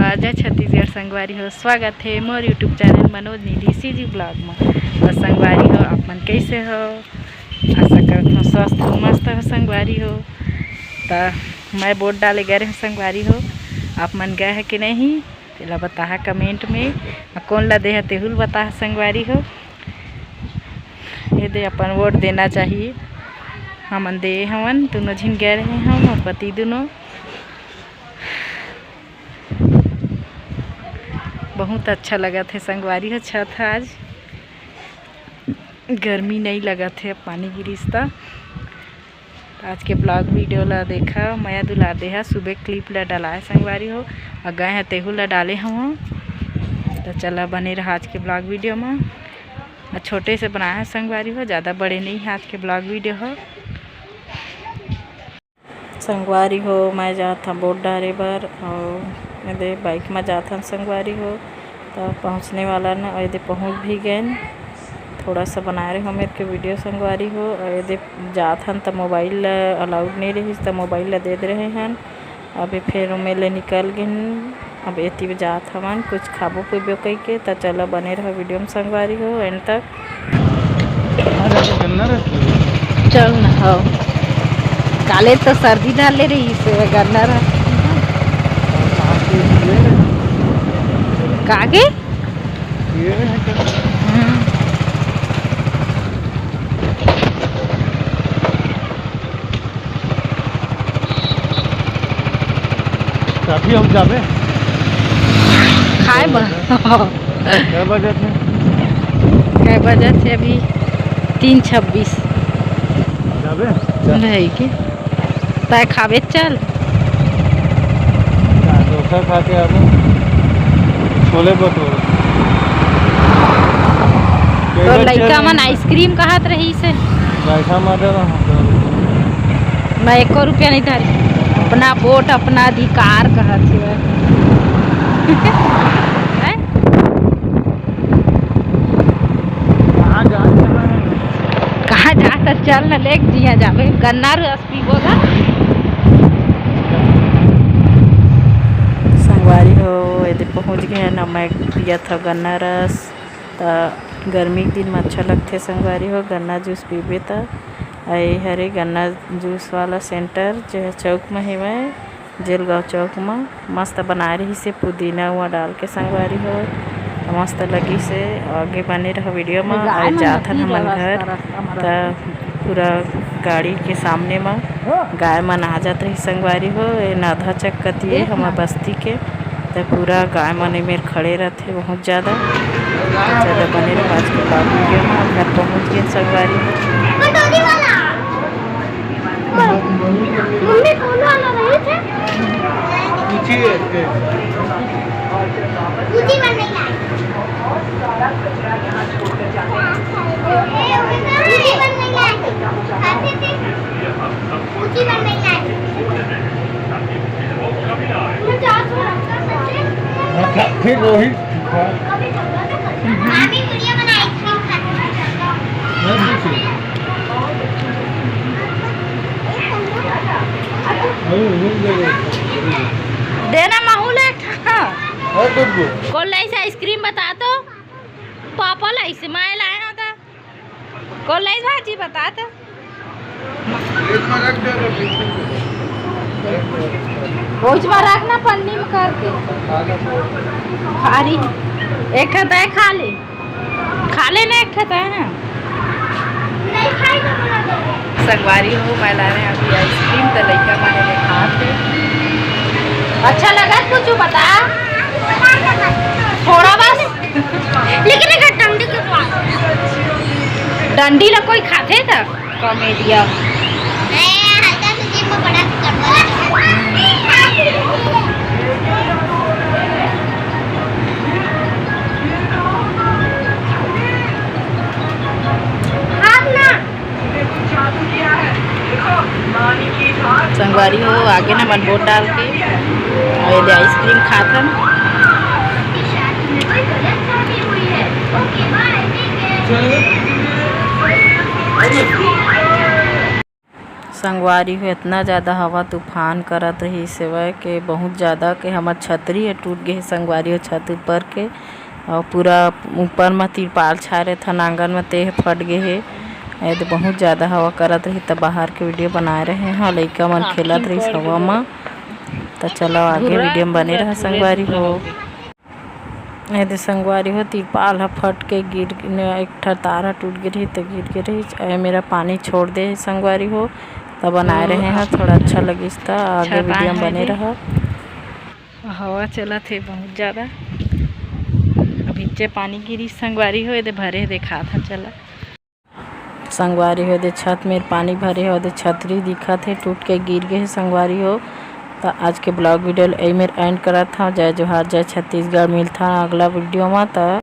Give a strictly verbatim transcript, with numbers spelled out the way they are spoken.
जय छत्तीसगढ़ संगवारी हो, स्वागत हे मोर YouTube चैनल मनोज निधि CG vlog में। तो संगवारी हो, आप मन कैसे हो? आशा करत हो स्वस्थ हो, मस्त हो संगवारी हो। तो मैं वोट डाले गए रहे संगवारी हो, आप मन गए है कि नहीं, तेला बताहा comment में। आ कौन ला देहा तेहू ल बताहा संगवारी हो। ये दे अपन वोट देना चाहिए। हमन दे हवन, दोनों झिन गए रहे हम और पति दोनों। बहुत अच्छा लगत हे संगवारी हो छत ह आज। गर्मी नहीं लगत हे, पानी गिरिस त। आज के vlog video ला देखा, मया दुलार देहा, सुबह clip ला डलाए संगवारी हो, अउ गए हैं तेहू ला डाले हूँ। तो चला बने रहा आज के vlog video में। अउ छोटे से बनाया है संगवारी हो, ज़्यादा बड़े नहीं है आज के vlog video हो। संगवारी हो, मैं जात हूँ वोट डारे बर, और एदे bike में जात हूँ संगवारी हो। तो पहुँचने वाला न, और एदे पहुँच भी गए। थोड़ा सा बनाए रहे हो मेरे के video संगवारी हो। और एदे जात हन त mobile allowed नहीं रहिस, त mobile ला दे दे रहे हन। अभी फिर ओमे ले निकल गिन। अब एती जात हवन कुछ खाबो पीबो कह के, त चला बने रहा video में संगवारी हो end तक। चल ना, हो। काले तो सर्दी डाले रही से गन्ना रहा। कागे? हम्म। अभी हम जाबे खाए बर। कै बजे थे? कै बजे थे अभी? तीन छब्बीस। जाबे? नहीं के? तय खाबे, चल। डोसा खा के आबो। छोले भटूरे। तो लइका मन ice cream कहत रहिस हे। पैसा मारे रहा। मैं एको रुपया नहीं धरी। अपना वोट, अपना अधिकार कहत हे। हैं? कहाँ जा? कहाँ जा? तो चल न, लेके जिया जाबे। गन्ना रस पीबो गा। संगवारी हो, एदे पहुँच गए ना, मैं पियत हव गन्ना रस। त गर्मी के दिन में अच्छा लगथे संगवारी हो, गन्ना juice पीबे त। आ ये हरे गन्ना juice वाला center, जो है चौक में हेवय, जेलगांव चौक में। मस्त बनाए रहिस हे पुदीना उमा डाल के संगवारी हो, मस्त लगिस हे। आगे बने रहा video में। और जात हन हमन घर, त पूरा गाड़ी के सामने में गाय मन आ जात रही संगवारी हो। ये नाधा चक कती हे हमर बस्ती के, त पूरा गाय मन ए मेर खड़े रह थे बहुत ज़्यादा। तो चलो बने रहो आज के vlog video में। हम घर पहुँच गए संगवारी। मम्मी फोन वाला रही थे। अच्छा, फिर रोहित। देना महू ले एक ठा। कोन लाइस ice cream बता तो। पापा लाइस, मैं लाए हूँ तो। कोन लाइस भाजी बता तो। ओइच में रख ना पन्नी में करके। भारी। एक ठा तय खा ले। खा ले ना एक ठा तय। संगवारी हो, मैं लाए अभी ice cream, त लइका मन एला खात हे। अच्छा लगा कुछ बता। थोड़ा बस। लेकिन एक डंडी के पास। डंडी ला कोई खाथे त? Comedian। ए, हल्का सा जीभ में पड़ा तो कड़वा लगे। आप ना। संगवारी हो, आगे ना मन वोट डाल के, अउ एदे ice cream खाथन। संगवारी हो, इतना ज़्यादा हवा तूफान करत रहिस हवय के बहुत ज़्यादा के हमर छतरी ह टूट गे हे संगवारी हो, छत ऊपर के। अउ पूरा ऊपर म तिरपाल छाए रहिथन आंगन म, ते ह फट गे हे। ए दे बहुत ज़्यादा हवा करत रहिस, त बाहर के वीडियो बनाए रहे हव, लइका मन खेलत रहिस हवा म। त चलो आगे वीडियो म बने रहा संगवारी हो। ए दे संगवारी हो, तिरपाल ह फट के गिर, एक ठा तार ह टूट गे रही त गिर गे रही। ए मेरा पानी छोड़ दे हे संगवारी हो, त बनाए रहे हव, थोड़ा अच्छा लगिस त आगे वीडियो म बने रहा। हवा चलत हे बहुत ज़्यादा। अभी चे पानी गिरी संगवारी हो, ए दे भरे देखात ह, चला। संगवारी हो, ए दे छत मेर पानी भरे हो, ए दे छतरी दिखत हे, टूट के गिर गे हे संगवारी हो। त आज के ब्लॉग वीडियो ल एही मेर एंड करत हव। जय जोहार, जय छत्तीसगढ़। मिलथन अगला वीडियो म। त